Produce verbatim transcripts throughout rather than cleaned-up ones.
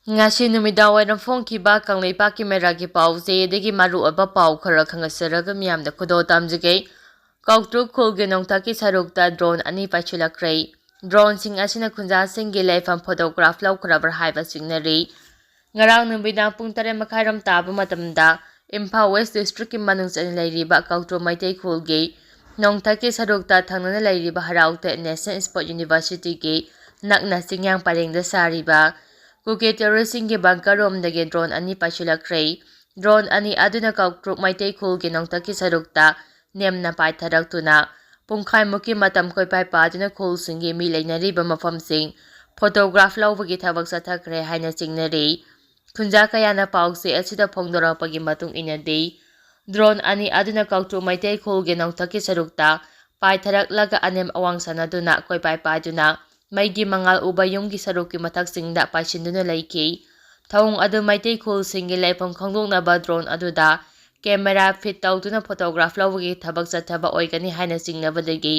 ꯉꯁꯤ ꯅꯨꯃꯤꯗꯥꯡ ꯋꯥꯏꯔꯝ ꯐꯣꯡꯈꯤꯕ ꯀꯪꯂꯩꯄꯥꯛꯀꯤ ꯃꯦꯔꯥꯒꯤ ꯄꯥꯎ ꯆꯦꯗꯒꯤ ꯃꯔꯨꯑꯣꯏꯕ ꯄꯥꯎ ꯈꯔ ꯈꯪꯍꯟꯖꯔꯒ ꯃꯤꯌꯥꯝꯗ ꯈꯨꯗꯣꯜ ꯇꯝꯖꯒꯦ꯫ ꯀꯥꯎꯇ꯭ꯔꯨꯛ ꯈꯨꯜꯒꯤ ꯅꯣꯡꯊꯛꯀꯤ ꯁꯔꯨꯛꯇ ꯗ꯭ꯔꯣꯟ ꯑꯅꯤ ꯄꯥꯏꯁꯤꯜꯂꯛꯈ꯭ꯔꯦ꯫ ꯗ꯭ꯔꯣꯟꯁꯤꯡ ꯑꯁꯤꯅ ꯈꯨꯟꯖꯥꯁꯤꯡꯒꯤ ꯂꯩꯐꯝ ꯐꯣꯇꯣꯒ꯭ꯔꯥꯐ ꯂꯧꯈ꯭ꯔꯕ꯭ꯔꯥ ꯍꯥꯏꯕ ꯆꯤꯡꯅꯔꯤ꯫ ꯉꯔꯥꯡ ꯅꯨꯃꯤꯗꯥꯡ ꯄꯨꯡ ꯇꯔꯦꯠ ꯃꯈꯥꯏꯔꯣꯝ ꯇꯥꯕ ꯃꯇꯝꯗ ꯏꯝꯐꯥꯜ ꯋꯦꯁ ꯗꯤꯁꯇ꯭ꯔꯤꯛꯀꯤ ꯃꯅꯨꯡ ꯆꯟꯅ ꯂꯩꯔꯤꯕ ꯀꯥꯎꯇ꯭ꯔꯨꯛ ꯃꯩꯇꯩ ꯈꯨꯜꯒꯤ ꯅꯣꯡꯊꯛꯀꯤ ꯁꯔꯨꯛꯇ ꯊꯪꯅꯅ ꯂꯩꯔꯤꯕ ꯍꯔꯥꯎꯇ ꯅꯦꯁꯅꯦꯜ ꯁ꯭ꯄꯣꯔꯠ ꯌꯨꯅꯤꯚꯔꯁꯤꯇꯤꯒꯤ ꯅꯛꯅ ꯆꯤꯡꯌꯥꯡ ꯄꯔꯦꯡꯗ ꯁꯥꯔꯤꯕ ꯀꯨꯀꯤ ꯇꯦꯔꯣꯔꯤꯁꯁꯤꯡꯒꯤ ꯕꯪꯀꯔ ꯔꯣꯝꯗꯒꯤ ꯗ꯭ꯔꯣꯟ ꯑꯅꯤ ꯄꯥꯏꯁꯤꯜꯂꯛꯈ꯭ꯔꯦ꯫ ꯗ꯭ꯔꯣꯟ ꯑꯅꯤ ꯑꯗꯨꯅ ꯀꯥꯎꯇ꯭ꯔꯨꯛ ꯃꯩꯇꯩ ꯈꯨꯜꯒꯤ ꯅꯣꯡꯊꯛꯀꯤ ꯁꯔꯨꯛꯇ ꯅꯦꯝꯅ ꯄꯥꯏꯊꯔꯛꯇꯨꯅ ꯄꯨꯡꯈꯥꯏꯃꯨꯛꯀꯤ ꯃꯇꯝ ꯀꯣꯏꯄꯥꯏ ꯄꯥꯗꯨꯅ ꯈꯨꯜꯁꯤꯡꯒꯤ ꯃꯤ ꯂꯩꯅꯔꯤꯕ ꯃꯐꯝꯁꯤꯡ ꯐꯣꯇꯣꯒ꯭ꯔꯥꯐ ꯂꯧꯕꯒꯤ ꯊꯕꯛ ꯆꯠꯊꯈ꯭ꯔꯦ ꯍꯥꯏꯅ ꯆꯤꯡꯅꯔꯤ꯫ ꯈꯨꯟꯖꯥ ꯀꯌꯥꯅ ꯄꯥꯎꯆꯦ ꯑꯁꯤꯗ ꯐꯣꯡꯗꯣꯔꯛꯄꯒꯤ ꯃꯇꯨꯡ ꯏꯟꯅꯗꯤ, ꯗ꯭ꯔꯣꯟ ꯑꯅꯤ ꯑꯗꯨꯅ ꯀꯥꯎꯇ꯭ꯔꯨꯛ ꯃꯩꯇꯩ ꯈꯨꯜꯒꯤ ꯅꯣꯡꯊꯛꯀꯤ ꯁꯔꯨꯛꯇ ꯄꯥꯏꯊꯔꯛꯂꯒ ꯑꯅꯦꯝ ꯑꯋꯥꯡ ꯁꯥꯟꯅꯗꯨꯅ ꯀꯣꯏꯄꯥꯏ ꯄꯥꯏꯗꯨꯅ ꯃꯩꯒꯤ ꯃꯉꯥꯜ ꯎꯕ ꯌꯨꯝꯒꯤ ꯁꯔꯨꯛꯀꯤ ꯃꯊꯛꯁꯤꯡꯗ ꯄꯥꯏꯁꯤꯟꯗꯨꯅ ꯂꯩꯈꯤ꯫ ꯊꯧꯑꯣꯡ ꯑꯗꯨ ꯃꯩꯇꯩ ꯈꯨꯜꯁꯤꯡꯒꯤ ꯂꯩꯐꯝ ꯈꯪꯗꯣꯛꯅꯕ ꯗ꯭ꯔꯣꯟ ꯑꯗꯨꯗ ꯀꯦꯃꯦꯔꯥ ꯐꯤꯠ ꯇꯧꯗꯨꯅ ꯐꯣꯇꯣꯒ꯭ꯔꯥꯐ ꯂꯧꯕꯒꯤ ꯊꯕꯛ ꯆꯠꯊꯕ ꯑꯣꯏꯒꯅꯤ ꯍꯥꯏꯅ ꯆꯤꯡꯅꯕꯗꯒꯤ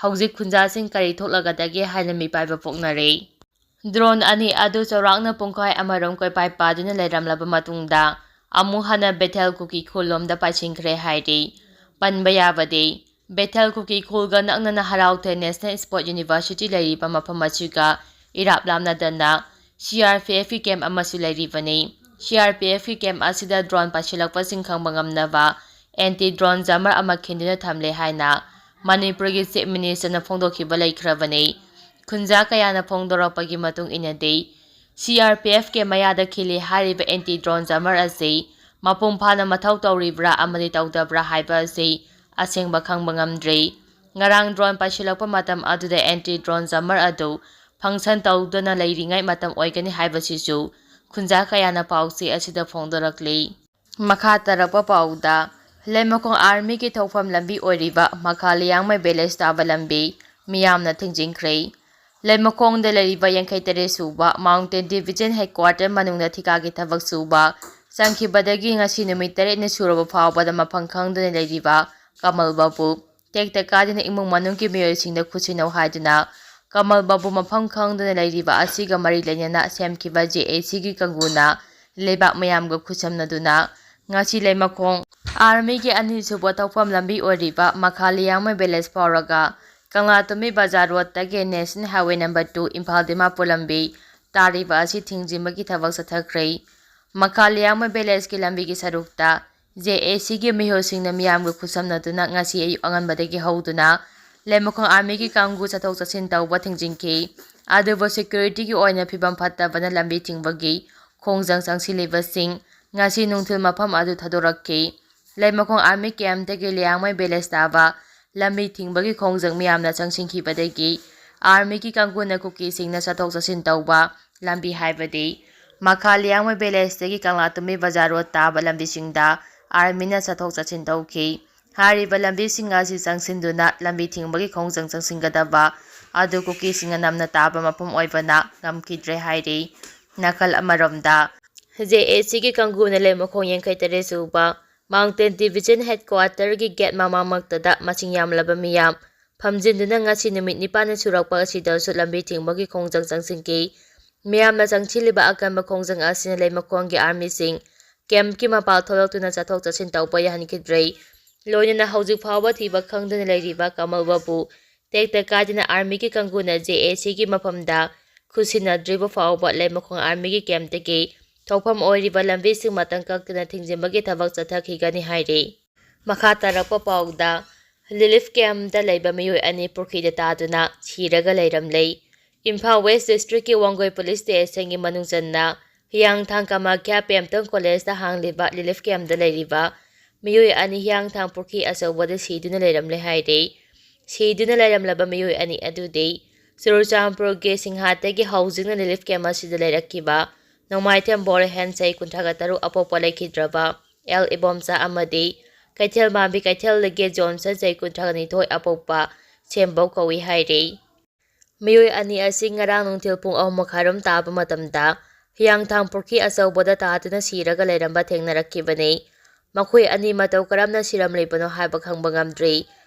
ꯍꯧꯖꯤꯛ ꯈꯨꯟꯖꯥꯁꯤꯡ ꯀꯔꯤ ꯊꯣꯛꯂꯒꯗꯒꯦ ꯍꯥꯏꯅ ꯃꯤꯄꯥꯏꯕ ꯄꯣꯛꯅꯔꯦ꯫ ꯗ꯭ꯔꯣꯟ ꯑꯅꯤ ꯑꯗꯨ ꯆꯥꯎꯔꯥꯛꯅ ꯄꯨꯡꯈꯥꯏ ꯑꯃꯔꯣꯝ ꯀꯣꯏꯄꯥꯏ ꯄꯥꯗꯨꯅ ꯂꯩꯔꯝꯂꯕ ꯃꯇꯨꯡꯗ ꯑꯃꯨꯛ ꯍꯟꯅ ꯕꯦꯊꯦꯜ ꯀꯨꯀꯤ ꯈꯨꯜꯂꯣꯝꯗ ꯄꯥꯏꯁꯤꯟꯈ꯭ꯔꯦ ꯍꯥꯏꯔꯤ꯫ ꯄꯟꯕ ꯌꯥꯕꯗꯤ, ꯕꯦꯊꯦꯜ ꯀꯨꯀꯤ ꯈꯨꯜꯒ ꯅꯛꯅꯅ ꯍꯔꯥꯎꯊꯦ ꯅꯦꯁꯅꯦꯜ ꯁ꯭ꯄꯣꯔꯠ ꯌꯨꯅꯤꯚꯔꯁꯤꯇꯤ ꯂꯩꯔꯤꯕ ꯃꯐꯝ ꯑꯁꯤꯒ ꯏꯔꯥꯞ ꯂꯥꯞꯅꯗꯅ ꯁꯤ ꯑꯥꯔ ꯄꯤ ꯑꯦꯐꯀꯤ ꯀꯦꯝꯞ ꯑꯃꯁꯨ ꯂꯩꯔꯤꯕꯅꯤ꯫ ꯁꯤ ꯑꯥꯔ ꯄꯤ ꯑꯦꯐꯀꯤ ꯀꯦꯝꯞ ꯑꯁꯤꯗ ꯗ꯭ꯔꯣꯟ ꯄꯥꯏꯁꯤꯜꯂꯛꯄꯁꯤꯡ ꯈꯪꯕ ꯉꯝꯅꯕ ꯑꯦꯟꯇꯤ ꯗ꯭ꯔꯣꯟ ꯖꯥꯃꯔ ꯑꯃ ꯈꯤꯟꯗꯨꯅ ꯊꯝꯂꯦ ꯍꯥꯏꯅ ꯃꯅꯤꯄꯨꯔꯒꯤ ꯆꯤꯐ ꯃꯤꯅꯤꯁꯇꯔꯅ ꯐꯣꯡꯗꯣꯛꯈꯤꯕ ꯂꯩꯈ꯭ꯔꯕꯅꯤ꯫ ꯈꯨꯟꯖꯥ ꯀꯌꯥꯅ ꯐꯣꯡꯗꯣꯔꯛꯄꯒꯤ ꯃꯇꯨꯡ ꯏꯟꯅꯗꯤ, ꯁꯤ ꯑꯥꯔ ꯄꯤ ꯑꯦꯐꯀꯤ ꯃꯌꯥꯗ ꯈꯤꯜꯂꯤ ꯍꯥꯏꯔꯤꯕ ꯑꯦꯟꯇꯤ ꯗ꯭ꯔꯣꯟ ꯖꯥꯃꯔ ꯑꯁꯤ ꯃꯄꯨꯡ ꯐꯥꯅ ꯃꯊꯧ ꯇꯧꯔꯤꯕ꯭ꯔꯥ ꯑꯃꯗꯤ ꯇꯧꯗꯕ꯭ꯔꯥ ꯍꯥꯏꯕ ꯑꯁꯤ ꯑꯁꯦꯡꯕ ꯈꯪꯕ ꯉꯝꯗ꯭ꯔꯤ꯫ ꯉꯔꯥꯡ ꯗ꯭ꯔꯣꯟ ꯄꯥꯏꯁꯤꯜꯂꯛꯄ ꯃꯇꯝ ꯑꯗꯨꯗ ꯑꯦꯟꯇꯤ ꯗ꯭ꯔꯣꯟ ꯖꯥꯃꯔ ꯑꯗꯨ ꯐꯪꯁꯟ ꯇꯧꯗꯨꯅ ꯂꯩꯔꯤꯉꯩ ꯃꯇꯝ ꯑꯣꯏꯒꯅꯤ ꯍꯥꯏꯕꯁꯤꯁꯨ ꯈꯨꯟꯖꯥ ꯀꯌꯥꯅ ꯄꯥꯎꯆꯦ ꯑꯁꯤꯗ ꯐꯣꯡꯗꯣꯔꯛꯂꯤ꯫ ꯃꯈꯥ ꯇꯥꯔꯛꯄ ꯄꯥꯎꯗ, ꯂꯩꯃꯈꯣꯡ ꯑꯥꯔꯃꯤꯒꯤ ꯊꯣꯛꯐꯝ ꯂꯝꯕꯤ ꯑꯣꯏꯔꯤꯕ ꯃꯈꯥ ꯂꯤꯌꯥꯡꯃꯩ ꯚꯤꯂꯦꯖ ꯇꯥꯕ ꯂꯝꯕꯤ ꯃꯤꯌꯥꯝꯅ ꯊꯤꯡꯖꯤꯟꯈ꯭ꯔꯦ꯫ ꯂꯩꯃꯈꯣꯡꯗ ꯂꯩꯔꯤꯕ ꯌꯥꯡꯈꯩ ꯇꯔꯦꯠ ꯁꯨꯕ ꯃꯥꯎꯟꯇꯦꯟ ꯗꯤꯚꯤꯖꯟ ꯍꯦꯗꯀ꯭ꯋꯥꯇꯔ ꯃꯅꯨꯡꯗ ꯊꯤꯀꯥꯒꯤ ꯊꯕꯛ ꯁꯨꯕ ꯆꯪꯈꯤꯕꯗꯒꯤ ꯉꯁꯤ ꯅꯨꯃꯤꯠ ꯇꯔꯦꯠꯅꯤ ꯁꯨꯔꯕ ꯐꯥꯎꯕꯗ ꯃꯐꯝ ꯈꯪꯗꯅ ꯂꯩꯔꯤꯕ ꯀꯃꯜ ꯕꯥꯕꯨ ꯇꯦꯛꯇ ꯀꯥꯏꯗꯅ ꯏꯃꯨꯡ ꯃꯅꯨꯡꯒꯤ ꯃꯤꯑꯣꯏꯁꯤꯡꯗ ꯈꯨꯠꯁꯤꯟꯅꯧ ꯍꯥꯏꯗꯨꯅ ꯀꯃꯜ ꯕꯥꯕꯨ ꯃꯐꯝ ꯈꯪꯗꯅ ꯂꯩꯔꯤꯕ ꯑꯁꯤꯒ ꯃꯔꯤ ꯂꯩꯅꯅ ꯁꯦꯝꯈꯤꯕ ꯖꯦ ꯑꯦ ꯁꯤꯒꯤ ꯀꯥꯡꯕꯨꯅ ꯂꯩꯕꯥꯛ ꯃꯌꯥꯝꯒ ꯈꯨꯠꯁꯝꯅꯗꯨꯅ ꯉꯁꯤ ꯂꯩꯃꯈꯣꯡ ꯑꯥꯔꯃꯤꯒꯤ ꯑꯅꯤꯁꯨꯕ ꯊꯣꯛꯐꯝ ꯂꯝꯕꯤ ꯑꯣꯏꯔꯤꯕ ꯃꯈꯥ ꯂꯤꯌꯥꯡꯃꯩ ꯚꯤꯂꯦꯖ ꯐꯥꯎꯔꯒ ꯀꯪꯂꯥꯇꯣꯝꯕꯤ ꯕꯖꯥꯔ ꯔꯣꯗꯇꯒꯤ national highway number two Imphal Dimapur ꯂꯝꯕꯤ ꯇꯥꯔꯤꯕ ꯑꯁꯤ ꯊꯤꯡꯖꯤꯟꯕꯒꯤ ꯊꯕꯛ ꯆꯠꯊꯈ꯭ꯔꯦ꯫ ꯃꯈꯥ ꯂꯤꯌꯥꯡꯃꯩ ꯚꯤꯂꯦꯖꯀꯤ ꯂꯝꯕꯤꯒꯤ ꯁꯔꯨꯛꯇ ꯖꯦ ꯑꯦ ꯁꯤꯒꯤ ꯃꯤꯍꯨꯠꯁꯤꯡꯅ ꯃꯤꯌꯥꯝꯒ ꯈꯨꯠꯁꯝꯅꯗꯨꯅ ꯉꯁꯤ ꯑꯌꯨꯛ ꯑꯉꯟꯕꯗꯒꯤ ꯍꯧꯗꯨꯅ ꯂꯩꯃꯈꯣꯡ ꯑꯥꯔꯃꯤꯒꯤ ꯀꯥꯡꯕꯨ ꯆꯠꯊꯣꯛ ꯆꯠꯁꯤꯟ ꯇꯧꯕ ꯊꯤꯡꯖꯤꯟꯈꯤ꯫ ꯑꯗꯨꯕꯨ ꯁꯦꯀ꯭ꯌꯨꯔꯤꯇꯤꯒꯤ ꯑꯣꯏꯅ ꯐꯤꯕꯝ ꯐꯠꯇꯕꯅ ꯂꯝꯕꯤ ꯊꯤꯡꯕꯒꯤ ꯈꯣꯡꯖꯪ ꯆꯪꯁꯤꯜꯂꯤꯕꯁꯤꯡ ꯉꯁꯤ ꯅꯨꯡꯊꯤꯜ ꯃꯐꯝ ꯑꯗꯨ ꯊꯥꯗꯣꯔꯛꯈꯤ꯫ ꯂꯩꯃꯈꯣꯡ ꯑꯥꯔꯃꯤ ꯀꯦꯝꯞꯇꯒꯤ ꯂꯤꯌꯥꯡꯃꯩ ꯚꯤꯂꯦꯖ ꯇꯥꯕ ꯂꯝꯕꯤ ꯊꯤꯡꯕꯒꯤ ꯈꯣꯡꯖꯪ ꯃꯤꯌꯥꯝꯅ ꯆꯪꯁꯤꯟꯈꯤꯕꯗꯒꯤ ꯑꯥꯔꯃꯤꯒꯤ ꯀꯥꯡꯕꯨꯅ ꯀꯨꯀꯤꯁꯤꯡꯅ ꯆꯠꯊꯣꯛ ꯆꯠꯁꯤꯟ ꯇꯧꯕ ꯂꯝꯕꯤ ꯍꯥꯏꯕꯗꯤ ꯃꯈꯥ ꯂꯤꯌꯥꯡꯃꯩ ꯚꯤꯂꯦꯖꯇꯒꯤ ꯀꯪꯂꯥꯇꯣꯝꯕꯤ ꯕꯖꯥꯔ ꯔꯣꯗ ꯇꯥꯕ ꯂꯝꯕꯤꯁꯤꯡꯗ ꯑꯥꯔꯃꯤꯅ ꯆꯠꯊꯣꯛ ꯆꯠꯁꯤꯟ ꯇꯧꯈꯤ꯫ ꯍꯥꯏꯔꯤꯕ ꯂꯝꯕꯤꯁꯤꯡ ꯑꯁꯤ ꯆꯪꯁꯤꯟꯗꯨꯅ ꯂꯝꯕꯤ ꯊꯤꯡꯕꯒꯤ ꯈꯣꯡꯖꯪ ꯆꯪꯁꯤꯟꯒꯗꯕ ꯑꯗꯨ ꯀꯨꯀꯤꯁꯤꯡꯅ ꯅꯝꯅ ꯇꯥꯕ ꯃꯐꯝ ꯑꯣꯏꯕꯅ ꯉꯝꯈꯤꯗ꯭ꯔꯦ ꯍꯥꯏꯔꯤ꯫ ꯅꯥꯀꯜ ꯑꯃꯔꯣꯝꯗ, ꯖꯦ ꯑꯦ ꯁꯤꯒꯤ ꯀꯥꯡꯕꯨꯅ ꯂꯩꯃꯈꯣꯡ ꯌꯥꯡꯈꯩ ꯇꯔꯦꯠ ꯁꯨꯕ ꯃꯥꯎꯟꯇꯦꯟ ꯗꯤꯚꯤꯖꯟ ꯍꯦꯗꯀ꯭ꯋꯥꯇꯔꯒꯤ ꯒꯦꯠ ꯃꯃꯥꯡꯃꯛꯇꯗ ꯃꯁꯤꯡ ꯌꯥꯝꯂꯕ ꯃꯤꯌꯥꯝ ꯐꯝꯖꯤꯟꯗꯨꯅ ꯉꯁꯤ ꯅꯨꯃꯤꯠ ꯅꯤꯄꯥꯟꯅꯤ ꯁꯨꯔꯛꯄ ꯑꯁꯤꯗꯁꯨ ꯂꯝꯕꯤ ꯊꯤꯡꯕꯒꯤ ꯈꯣꯡꯖꯪ ꯆꯪꯁꯤꯟꯈꯤ꯫ ꯃꯤꯌꯥꯝꯅ ꯆꯪꯁꯤꯜꯂꯤꯕ ꯑꯀꯟꯕ ꯈꯣꯡꯖꯪ ꯑꯁꯤꯅ ꯂꯩꯃꯈꯣꯡꯒꯤ ꯑꯥꯔꯃꯤꯁꯤꯡ ꯀꯦꯝꯞꯀꯤ ꯃꯄꯥ ꯊꯣꯛꯂꯛꯇꯨꯅ ꯆꯠꯊꯣꯛ ꯆꯠꯁꯤꯟ ꯇꯧꯕ ꯌꯥꯍꯟꯈꯤꯗ꯭ꯔꯦ꯫ ꯂꯣꯏꯅꯅ ꯍꯧꯖꯤꯛ ꯐꯥꯎꯕ ꯊꯤꯕ ꯈꯪꯗꯅ ꯂꯩꯔꯤꯕ ꯀꯃꯜ ꯕꯥꯕꯨ ꯇꯦꯛꯇ ꯀꯥꯏꯗꯅ ꯑꯥꯔꯃꯤꯒꯤ ꯀꯥꯡꯕꯨꯅ ꯖꯦ ꯑꯦ ꯁꯤꯒꯤ ꯃꯐꯝꯗ ꯈꯨꯠꯁꯤꯟꯅꯗ꯭ꯔꯤꯕ ꯐꯥꯎꯕ ꯂꯩꯃꯈꯣꯡ ꯑꯥꯔꯃꯤꯒꯤ ꯀꯦꯝꯞꯇꯒꯤ ꯊꯣꯛꯐꯝ ꯑꯣꯏꯔꯤꯕ ꯂꯝꯕꯤꯁꯤꯡ ꯃꯇꯝ ꯀꯛꯇꯅ ꯊꯤꯡꯖꯤꯟꯕꯒꯤ ꯊꯕꯛ ꯆꯠꯊꯈꯤꯒꯅꯤ ꯍꯥꯏꯔꯤ꯫ ꯃꯈꯥ ꯇꯥꯔꯛꯄ ꯄꯥꯎꯗ, ꯔꯤꯂꯤꯐ ꯀꯦꯝꯞꯇ ꯂꯩꯕ ꯃꯤꯑꯣꯏ ꯑꯅꯤ ꯄꯨꯈ꯭ꯔꯤꯗ ꯇꯥꯗꯨꯅ ꯁꯤꯔꯒ ꯂꯩꯔꯝꯂꯦ꯫ ꯏꯝꯐꯥꯜ ꯋꯦꯁ ꯗꯤꯁꯇ꯭ꯔꯤꯛꯀꯤ ꯋꯥꯡꯒꯣꯏ ꯄꯨꯂꯤꯁ ꯁ꯭ꯇꯦꯁꯟꯒꯤ ꯃꯅꯨꯡ ꯆꯟꯅ ꯍꯤꯌꯥꯡꯊꯥꯡ ꯀꯃꯥꯈ꯭ꯌꯥ ꯄꯦꯝꯇꯣꯟ ꯀꯣꯂꯦꯖꯇ ꯍꯥꯡꯂꯤꯕ ꯔꯤꯂꯤꯐ ꯀꯦꯝꯞꯇ ꯂꯩꯔꯤꯕ ꯃꯤꯑꯣꯏ ꯑꯅꯤ ꯍꯤꯌꯥꯡꯊꯥꯡ ꯄꯨꯈ꯭ꯔꯤ ꯑꯆꯧꯕꯗ ꯁꯤꯗꯨꯅ ꯂꯩꯔꯝꯂꯦ ꯍꯥꯏꯔꯦ꯫ ꯁꯤꯗꯨꯅ ꯂꯩꯔꯝꯂꯕ ꯃꯤꯑꯣꯏ ꯑꯅꯤ ꯑꯗꯨꯗꯤ ꯆꯨꯔꯆꯥꯟꯄꯨꯔꯒꯤ ꯁꯤꯡꯍꯥꯠꯇꯒꯤ ꯍꯧꯖꯤꯛꯅ ꯔꯤꯂꯤꯐ ꯀꯦꯝꯞ ꯑꯁꯤꯗ ꯂꯩꯔꯛꯈꯤꯕ ꯅꯣꯡꯃꯥꯏꯊꯦꯝ ꯕꯣꯔꯍꯦꯟ, ꯆꯍꯤ ꯀꯨꯟꯊ꯭ꯔꯥꯒ ꯇꯔꯨꯛ, ꯑꯄꯣꯛꯄ ꯂꯩꯈꯤꯗ꯭ꯔꯕ ꯑꯦꯜ ꯏꯕꯣꯝꯆꯥ ꯑꯃꯗꯤ ꯀꯩꯊꯦꯜ ꯃꯥꯟꯕꯤ ꯀꯩꯊꯦꯜꯗꯒꯤ ꯖꯣꯟꯁꯟ, ꯆꯍꯤ ꯀꯨꯟꯊ꯭ꯔꯥꯒ ꯅꯤꯊꯣꯏ, ꯑꯄꯣꯛꯄ ꯁꯦꯝꯕꯧ ꯀꯧꯏ ꯍꯥꯏꯔꯤ꯫ ꯃꯤꯑꯣꯏ ꯑꯅꯤ ꯑꯁꯤ ꯉꯔꯥꯡ ꯅꯨꯡꯊꯤꯜ ꯄꯨꯡ ꯑꯍꯨꯝ ꯃꯈꯥꯏꯔꯣꯝ ꯇꯥꯕ ꯃꯇꯝꯗ ꯍꯤꯌꯥꯡꯊꯥꯡ ꯄꯨꯈ꯭ꯔꯤ ꯑꯆꯧꯕꯗ ꯇꯥꯗꯨꯅ ꯁꯤꯔꯒ ꯂꯩꯔꯝꯕ ꯊꯦꯡꯅꯔꯛꯈꯤꯕꯅꯤ꯫ ꯃꯈꯣꯏ ꯑꯅꯤ ꯃꯇꯧ ꯀꯔꯝꯅ ꯁꯤꯔꯝꯂꯤꯕꯅꯣ ꯍꯥꯏꯕ ꯈꯪꯕ ꯉꯝꯗ꯭ꯔꯤ꯫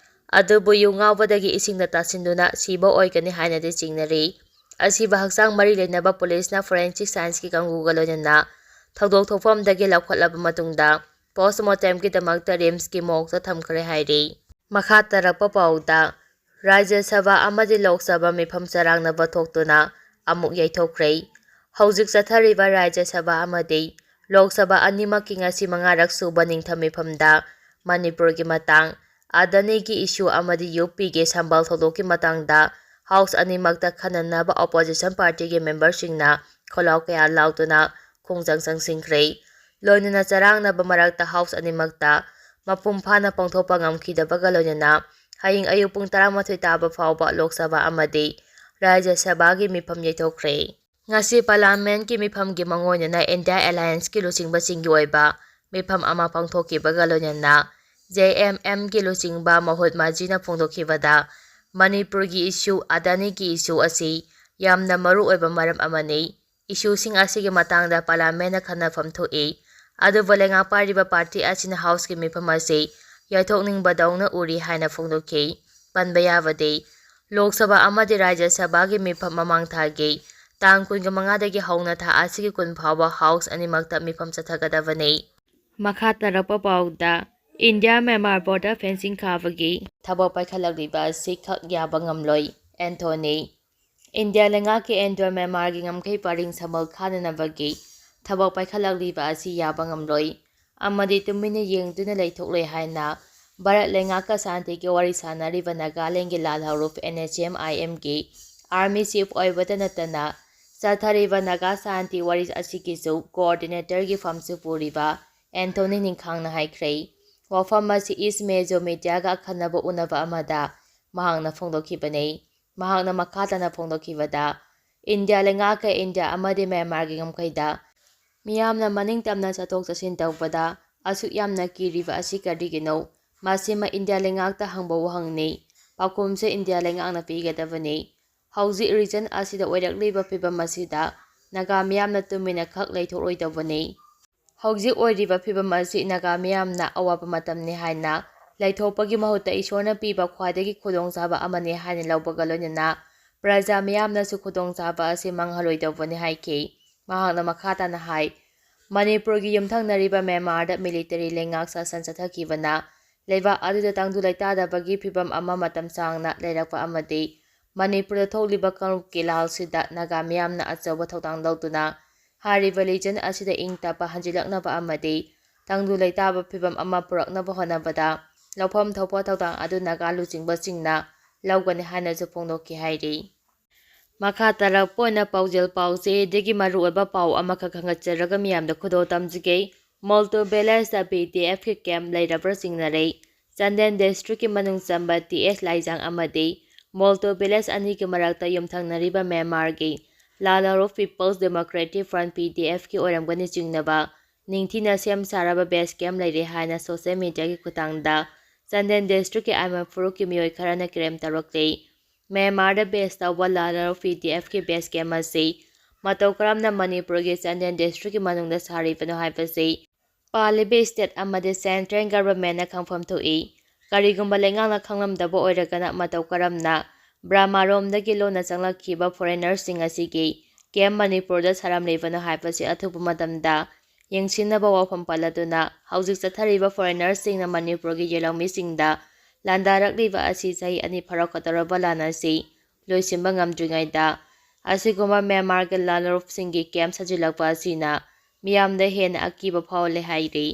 ꯑꯗꯨꯕꯨ ꯌꯨ ꯉꯥꯎꯕꯗꯒꯤ ꯏꯁꯤꯡꯗ ꯇꯥꯁꯤꯟꯗꯨꯅ ꯁꯤꯕ ꯑꯣꯏꯒꯅꯤ ꯍꯥꯏꯅꯗꯤ ꯆꯤꯡꯅꯔꯤ꯫ ꯑꯁꯤꯕ ꯍꯛꯆꯥꯡ ꯃꯔꯤ ꯂꯩꯅꯕ ꯄꯨꯂꯤꯁꯅ forensic scienceꯀꯤ ꯀꯥꯡꯕꯨꯒ ꯂꯣꯏꯅꯅ ꯊꯧꯗꯣꯛ ꯊꯣꯛꯐꯝꯗꯒꯤ ꯂꯧꯈꯠꯂꯕ ꯃꯇꯨꯡꯗ postmortemꯒꯤꯗꯃꯛꯇ RIMSꯀꯤ morgueꯇ ꯊꯝꯈ꯭ꯔꯦ ꯍꯥꯏꯔꯤ꯫ ꯃꯈꯥ ꯇꯥꯔꯛꯄ ꯄꯥꯎꯗ, ꯔꯥꯖ꯭ꯌ ꯁꯚꯥ ꯑꯃꯗꯤ ꯂꯣꯛ ꯁꯚꯥ ꯃꯤꯐꯝ ꯆꯔꯥꯡꯅꯕ ꯊꯣꯛꯇꯨꯅ ꯑꯃꯨꯛ ꯌꯩꯊꯣꯛꯈ꯭ꯔꯦ꯫ ꯍꯧꯖꯤꯛ ꯆꯠꯊꯔꯤꯕ ꯔꯥꯖ꯭ꯌ ꯁꯚꯥ ꯑꯃꯗꯤ ꯂꯣꯛ ꯁꯚꯥ ꯑꯅꯤꯃꯛꯀꯤ ꯉꯁꯤ ꯃꯉꯥꯔꯛ ꯁꯨꯕ ꯅꯤꯡꯊꯝ ꯃꯤꯐꯝꯗ ꯃꯅꯤꯄꯨꯔꯒꯤ ꯃꯇꯥꯡ, ꯑꯗꯥꯅꯤꯒꯤ issue ꯑꯃꯗꯤ UPꯒꯤ ꯁꯝꯕꯜ ꯊꯧꯗꯣꯛꯀꯤ ꯃꯇꯥꯡꯗ house ꯑꯅꯤꯃꯛꯇ ꯈꯟꯅꯅꯕ opposition partyꯒꯤ memberꯁꯤꯡꯅ ꯈꯣꯜꯂꯥꯎ ꯀꯌꯥ ꯂꯥꯎꯗꯨꯅ ꯈꯣꯡꯖꯪ ꯆꯪꯁꯤꯟꯈ꯭ꯔꯦ꯫ ꯂꯣꯏꯅꯅ ꯆꯔꯥꯡꯅꯕ ꯃꯔꯛꯇ house ꯑꯅꯤꯃꯛꯇ ꯃꯄꯨꯡ ꯐꯥꯅ ꯄꯥꯡꯊꯣꯛꯄ ꯉꯝꯈꯤꯗꯕꯒ ꯂꯣꯏꯅꯅ ꯍꯌꯦꯡ ꯑꯌꯨꯛ ꯄꯨꯡ ꯇꯔꯥꯃꯥꯊꯣꯏ ꯇꯥꯕ ꯐꯥꯎꯕ ꯂꯣꯛ ꯁꯚꯥ ꯑꯃꯗꯤ ꯔꯥꯖ꯭ꯌ ꯁꯚꯥꯒꯤ ꯃꯤꯐꯝ ꯌꯩꯊꯣꯛꯈ꯭ꯔꯦ꯫ ꯉꯁꯤ parliamentꯀꯤ ꯃꯤꯐꯝꯒꯤ ꯃꯥꯡꯑꯣꯏꯅꯅ India Allianceꯀꯤ ꯂꯨꯆꯤꯡꯕꯁꯤꯡꯒꯤ ꯑꯣꯏꯕ ꯃꯤꯐꯝ ꯑꯃ ꯄꯥꯡꯊꯣꯛꯈꯤꯕꯒ ꯂꯣꯏꯅꯅ JMMꯒꯤ ꯂꯨꯆꯤꯡꯕ ꯃꯍꯨꯠ ꯃꯥꯖꯤꯅ ꯐꯣꯡꯗꯣꯛꯈꯤꯕꯗ, ꯃꯅꯤꯄꯨꯔꯒꯤ issue, ꯑꯗꯥꯅꯤꯒꯤ issue ꯑꯁꯤ ꯌꯥꯝꯅ ꯃꯔꯨ ꯑꯣꯏꯕ ꯃꯔꯝ ꯑꯃꯅꯤ꯫ Issueꯁꯤꯡ ꯑꯁꯤꯒꯤ ꯃꯇꯥꯡꯗ parliamentꯅ ꯈꯟꯅꯐꯝ ꯊꯣꯛꯏ, ꯑꯗꯨꯕꯨ ꯂꯩꯉꯥꯛ ꯄꯥꯏꯔꯤꯕ party ꯑꯁꯤꯅ houseꯀꯤ ꯃꯤꯐꯝ ꯑꯁꯤ ꯌꯩꯊꯣꯛꯅꯤꯡꯕꯗꯧꯅ ꯎꯔꯤ ꯍꯥꯏꯅ ꯐꯣꯡꯗꯣꯛꯈꯤ꯫ ꯄꯟꯕ ꯌꯥꯕꯗꯤ, ꯂꯣꯛ ꯁꯚꯥ ꯑꯃꯗꯤ ꯔꯥꯖ꯭ꯌ ꯁꯚꯥꯒꯤ ꯃꯤꯐꯝ ꯃꯃꯥꯡ ꯊꯥꯒꯤ ꯇꯥꯡ ꯀꯨꯟꯃꯉꯥꯗꯒꯤ ꯍꯧꯅ ꯊꯥ ꯑꯁꯤꯒꯤ ꯀꯨꯟ ꯐꯥꯎꯕ house ꯑꯅꯤꯃꯛꯇ ꯃꯤꯐꯝ ꯆꯠꯊꯒꯗꯕꯅꯤ꯫ ꯃꯈꯥ ꯇꯥꯔꯛꯄ ꯄꯥꯎꯗ, India Myanmar border fencing ꯈꯥꯕꯒꯤ ꯊꯕꯛ ꯄꯥꯏꯈꯠꯂꯛꯂꯤꯕ ꯑꯁꯤ ꯈꯛ ꯌꯥꯕ ꯉꯝꯂꯣꯏ, ꯑꯦꯟꯊꯣꯅꯤ꯫ ꯏꯟꯗꯤꯌꯥ ꯂꯩꯉꯥꯛꯀꯤ Indo Myanmarꯒꯤ ꯉꯝꯈꯩ ꯄꯔꯤꯡ ꯁꯝꯕꯜ ꯈꯥꯅꯅꯕꯒꯤ ꯊꯕꯛ ꯄꯥꯏꯈꯠꯂꯛꯂꯤꯕ ꯑꯁꯤ ꯌꯥꯕ ꯉꯝꯂꯣꯏ ꯑꯃꯗꯤ ꯇꯨꯃꯤꯟꯅ ꯌꯦꯡꯗꯨꯅ ꯂꯩꯊꯣꯛꯂꯣꯏ ꯍꯥꯏꯅ ꯚꯥꯔꯠ ꯂꯩꯉꯥꯛꯀ ꯁꯥꯟꯇꯤꯒꯤ ꯋꯥꯔꯤ ꯁꯥꯅꯔꯤꯕ ꯅꯥꯒꯥꯂꯦꯟꯒꯤ ꯂꯥꯜ ꯍꯧꯔꯨꯞ NHMIMꯒꯤ army chief ꯑꯣꯏꯕꯇ ꯅꯠꯇꯅ ꯆꯠꯊꯔꯤꯕ ꯅꯥꯒꯥ ꯁꯥꯟꯇꯤ ꯋꯥꯔꯤ ꯑꯁꯤꯒꯤꯁꯨ coordinatorꯒꯤ ꯐꯝꯁꯨ ꯄꯨꯔꯤꯕ ꯑꯦꯟꯊꯣꯅꯤ ꯅꯤꯡꯈꯥꯡꯅ ꯍꯥꯏꯈ꯭ꯔꯦ꯫ ꯋꯥꯐꯝ ꯑꯁꯤ East Mezo Mediaꯒ ꯑꯈꯟꯅꯕ ꯎꯅꯕ ꯑꯃꯗ ꯃꯍꯥꯛꯅ ꯐꯣꯡꯗꯣꯛꯈꯤꯕꯅꯤ꯫ ꯃꯍꯥꯛꯅ ꯃꯈꯥ ꯇꯥꯅ ꯐꯣꯡꯗꯣꯛꯈꯤꯕꯗ, ꯏꯟꯗꯤꯌꯥ ꯂꯩꯉꯥꯛꯀ ꯏꯟꯗꯤꯌꯥ ꯑꯃꯗꯤ ꯃ꯭ꯌꯥꯟꯃꯥꯔꯒꯤ ꯉꯝꯈꯩꯗ ꯃꯤꯌꯥꯝꯅ ꯃꯅꯤꯡ ꯇꯝꯅ ꯆꯠꯊꯣꯛ ꯆꯠꯁꯤꯟ ꯇꯧꯕꯗ ꯑꯁꯨꯛ ꯌꯥꯝꯅ ꯀꯤꯔꯤꯕ ꯑꯁꯤ ꯀꯔꯤꯒꯤꯅꯣ? ꯃꯁꯤꯃ ꯏꯟꯗꯤꯌꯥ ꯂꯩꯉꯥꯛꯇ ꯍꯪꯕ ꯋꯥꯍꯪꯅꯤ꯫ ꯄꯥꯎꯈꯨꯝꯁꯨ ꯏꯟꯗꯤꯌꯥ ꯂꯩꯉꯥꯛꯅ ꯄꯤꯒꯗꯕꯅꯤ꯫ ꯍꯧꯖꯤꯛ region ꯑꯁꯤꯗ ꯑꯣꯏꯔꯛꯂꯤꯕ ꯐꯤꯚꯝ ꯑꯁꯤꯗ ꯅꯥꯒꯥ ꯃꯤꯌꯥꯝꯅ ꯇꯨꯃꯤꯟꯅ ꯈꯛ ꯂꯩꯊꯣꯛꯂꯣꯏꯗꯧꯕꯅꯤ꯫ ꯍꯧꯖꯤꯛ ꯑꯣꯏꯔꯤꯕ ꯐꯤꯚꯝ ꯑꯁꯤ ꯅꯥꯒꯥ ꯃꯤꯌꯥꯝꯅ ꯑꯋꯥꯕ ꯃꯇꯝꯅꯤ ꯍꯥꯏꯅ ꯂꯩꯊꯣꯛꯄꯒꯤ ꯃꯍꯨꯠꯇ ꯏꯁꯣꯔꯅ ꯄꯤꯕ ꯈ꯭ꯋꯥꯏꯗꯒꯤ ꯈꯨꯗꯣꯡꯆꯥꯕ ꯑꯃꯅꯤ ꯍꯥꯏꯅ ꯂꯧꯕꯒ ꯂꯣꯏꯅꯅ ꯄ꯭ꯔꯖꯥ ꯃꯤꯌꯥꯝꯅꯁꯨ ꯈꯨꯗꯣꯡꯆꯥꯕ ꯑꯁꯤ ꯃꯥꯡꯍꯜꯂꯣꯏꯗꯧꯕꯅꯤ ꯍꯥꯏꯈꯤ꯫ ꯃꯍꯥꯛꯅ ꯃꯈꯥ ꯇꯥꯅ ꯍꯥꯏ, ꯃꯅꯤꯄꯨꯔꯒꯤ ꯌꯨꯝꯊꯪꯅꯔꯤꯕ ꯃ꯭ꯌꯥꯟꯃꯥꯔꯗ ꯃꯤꯂꯤꯇꯔꯤ ꯂꯩꯉꯥꯛ ꯁꯥꯁꯟ ꯆꯠꯊꯈꯤꯕꯅ ꯂꯩꯕꯥꯛ ꯑꯗꯨꯗ ꯇꯪꯗꯨ ꯂꯩꯇꯥꯗꯕꯒꯤ ꯐꯤꯕꯝ ꯑꯃ ꯃꯇꯝ ꯁꯥꯡꯅ ꯂꯩꯔꯛꯄ ꯑꯃꯗꯤ ꯃꯅꯤꯄꯨꯔꯗ ꯊꯣꯛꯂꯤꯕ ꯀꯥꯡꯂꯨꯞꯀꯤ ꯂꯥꯜꯁꯤꯗ ꯅꯥꯒꯥ ꯃꯤꯌꯥꯝꯅ ꯑꯆꯧꯕ ꯊꯧꯗꯥꯡ ꯂꯧꯗꯨꯅ ꯍꯥꯏꯔꯤꯕ ꯂꯤꯖꯟ ꯑꯁꯤꯗ ꯏꯪ ꯇꯞꯄ ꯍꯟꯖꯤꯜꯂꯛꯅꯕ ꯑꯃꯗꯤ ꯇꯪꯗꯨ ꯂꯩꯇꯥꯕ ꯐꯤꯕꯝ ꯑꯃ ꯄꯨꯔꯛꯅꯕ ꯍꯣꯠꯅꯕꯗ ꯂꯧꯐꯝ ꯊꯣꯛꯄ ꯊꯧꯗꯥꯡ ꯑꯗꯨ ꯅꯥꯒꯥ ꯂꯨꯆꯤꯡꯕꯁꯤꯡꯅ ꯂꯧꯒꯅꯤ ꯍꯥꯏꯅꯁꯨ ꯐꯣꯡꯗꯣꯛꯈꯤ ꯍꯥꯏꯔꯤ꯫ ꯃꯈꯥ ꯇꯥꯔꯛꯄ ꯑꯣꯏꯅ ꯄꯥꯎꯖꯦꯜ ꯄꯥꯎꯆꯦꯗꯒꯤ ꯃꯔꯨꯑꯣꯏꯕ ꯄꯥꯎ ꯑꯃꯈꯛ ꯈꯪꯒꯠꯆꯔꯒ ꯃꯤꯌꯥꯝꯗ ꯈꯨꯗꯣꯜ ꯇꯝꯖꯒꯦ꯫ ꯃꯣꯜꯇꯣ ꯚꯤꯂꯦꯖꯇ ꯕꯤ ꯗꯤ ꯑꯦꯐꯀꯤ ꯀꯦꯝꯞ ꯂꯩꯔꯕ꯭ꯔꯥ ꯆꯤꯡꯅꯔꯦ꯫ ꯆꯥꯟꯗꯦꯜ ꯗꯤꯁꯇ꯭ꯔꯤꯛꯀꯤ ꯃꯅꯨꯡ ꯆꯟꯕ ꯇꯤ ꯑꯦꯁ ꯂꯥꯏꯖꯥꯡ ꯑꯃꯗꯤ ꯃꯣꯜꯇꯣ ꯚꯤꯂꯦꯖ ꯑꯅꯤꯒꯤ ꯃꯔꯛꯇ ꯌꯨꯝꯊꯪꯅꯔꯤꯕ ꯃ꯭ꯌꯥꯟꯃꯥꯔꯒꯤ ꯂꯥꯜ ꯍꯔꯧ ꯄꯤꯄꯜꯁ ꯗꯦꯃꯣꯀ꯭ꯔꯦꯇꯤꯛ ꯐ꯭ꯔꯟꯠ, ꯄꯤ ꯗꯤ ꯑꯦꯐꯀꯤ ꯑꯣꯏꯔꯝꯒꯅꯤ ꯆꯤꯡꯅꯕ ꯅꯤꯡꯊꯤꯅ ꯁꯦꯝ ꯁꯥꯔꯕ ꯕꯦꯁ ꯀꯦꯝꯞ ꯂꯩꯔꯦ ꯍꯥꯏꯅ ꯁꯣꯁꯤꯌꯦꯜ ꯃꯤꯗꯤꯌꯥꯒꯤ ꯈꯨꯠꯊꯥꯡꯗ ꯆꯥꯟꯗꯦꯜ ꯗꯤꯁꯇ꯭ꯔꯤꯛꯀꯤ ꯑꯥꯏꯃꯟ ꯐꯨꯔꯨꯞꯀꯤ ꯃꯤꯑꯣꯏ ꯈꯔꯅ ꯀ꯭ꯂꯦꯝ ꯇꯧꯔꯛꯂꯤ꯫ ꯃ꯭ꯌꯥꯟꯃꯥꯔꯗ ꯕꯦꯁ ꯇꯧꯕ ꯂꯥꯜ ꯍꯔꯧ ꯄꯤ ꯗꯤ ꯑꯦꯐꯀꯤ ꯕꯦꯁ ꯀꯦꯝꯞ ꯑꯁꯤ ꯃꯇꯧ ꯀꯔꯝꯅ ꯃꯅꯤꯄꯨꯔꯒꯤ ꯆꯥꯟꯗꯦꯜ ꯗꯤꯁꯇ꯭ꯔꯤꯛꯀꯤ ꯃꯅꯨꯡꯗ ꯁꯥꯔꯤꯕꯅꯣ ꯍꯥꯏꯕꯁꯤ ꯄꯥꯜꯂꯤꯕ ꯁ꯭ꯇꯦꯠ ꯑꯃꯗꯤ ꯁꯦꯟꯇ꯭ꯔꯦꯜ ꯒꯚꯔꯟꯃꯦꯟꯠꯅ ꯈꯪꯐꯝ ꯊꯣꯛꯏ꯫ ꯀꯔꯤꯒꯨꯝꯕ ꯂꯩꯉꯥꯛꯅ ꯈꯪꯂꯝꯗꯕ ꯑꯣꯏꯔꯒꯅ ꯃꯇꯧ ꯀꯔꯝꯅ ꯕ꯭ꯔꯃꯥꯔꯣꯝꯗꯒꯤ ꯂꯣꯟꯅ ꯆꯪꯂꯛꯈꯤꯕ ꯐꯣꯔꯦꯟꯅꯔꯁꯤꯡ ꯑꯁꯤꯒꯤ ꯀꯦꯝꯞ ꯃꯅꯤꯄꯨꯔꯗ ꯁꯥꯔꯝꯂꯤꯕꯅꯣ ꯍꯥꯏꯕꯁꯤ ꯑꯊꯨꯕ ꯃꯇꯝꯗ ꯌꯦꯡꯁꯤꯟꯅꯕ ꯋꯥꯐꯝ ꯄꯜꯂꯗꯨꯅ ꯍꯧꯖꯤꯛ ꯆꯠꯊꯔꯤꯕ ꯐꯣꯔꯦꯟꯅꯔꯁꯤꯡꯅ ꯃꯅꯤꯄꯨꯔꯒꯤ ꯌꯦꯜꯍꯧꯃꯤꯁꯤꯡꯗ ꯂꯥꯟꯗꯥꯔꯛꯂꯤꯕ ꯑꯁꯤ ꯆꯍꯤ ꯑꯅꯤ ꯐꯥꯔꯛꯀꯗꯧꯔꯕ ꯂꯥꯟ ꯑꯁꯤ ꯂꯣꯏꯁꯤꯟꯕ ꯉꯝꯗ꯭ꯔꯤꯉꯩꯗ ꯑꯁꯤꯒꯨꯝꯕ ꯃ꯭ꯌꯥꯟꯃꯥꯔꯒꯤ ꯂꯥꯜꯍꯧꯞꯁꯤꯡꯒꯤ ꯀꯦꯝꯞ ꯁꯥꯖꯤꯜꯂꯛꯄ ꯑꯁꯤꯅ ꯃꯤꯌꯥꯝꯗ ꯍꯦꯟꯅ ꯑꯀꯤꯕ ꯐꯥꯎꯍꯜꯂꯦ ꯍꯥꯏꯔꯤ꯫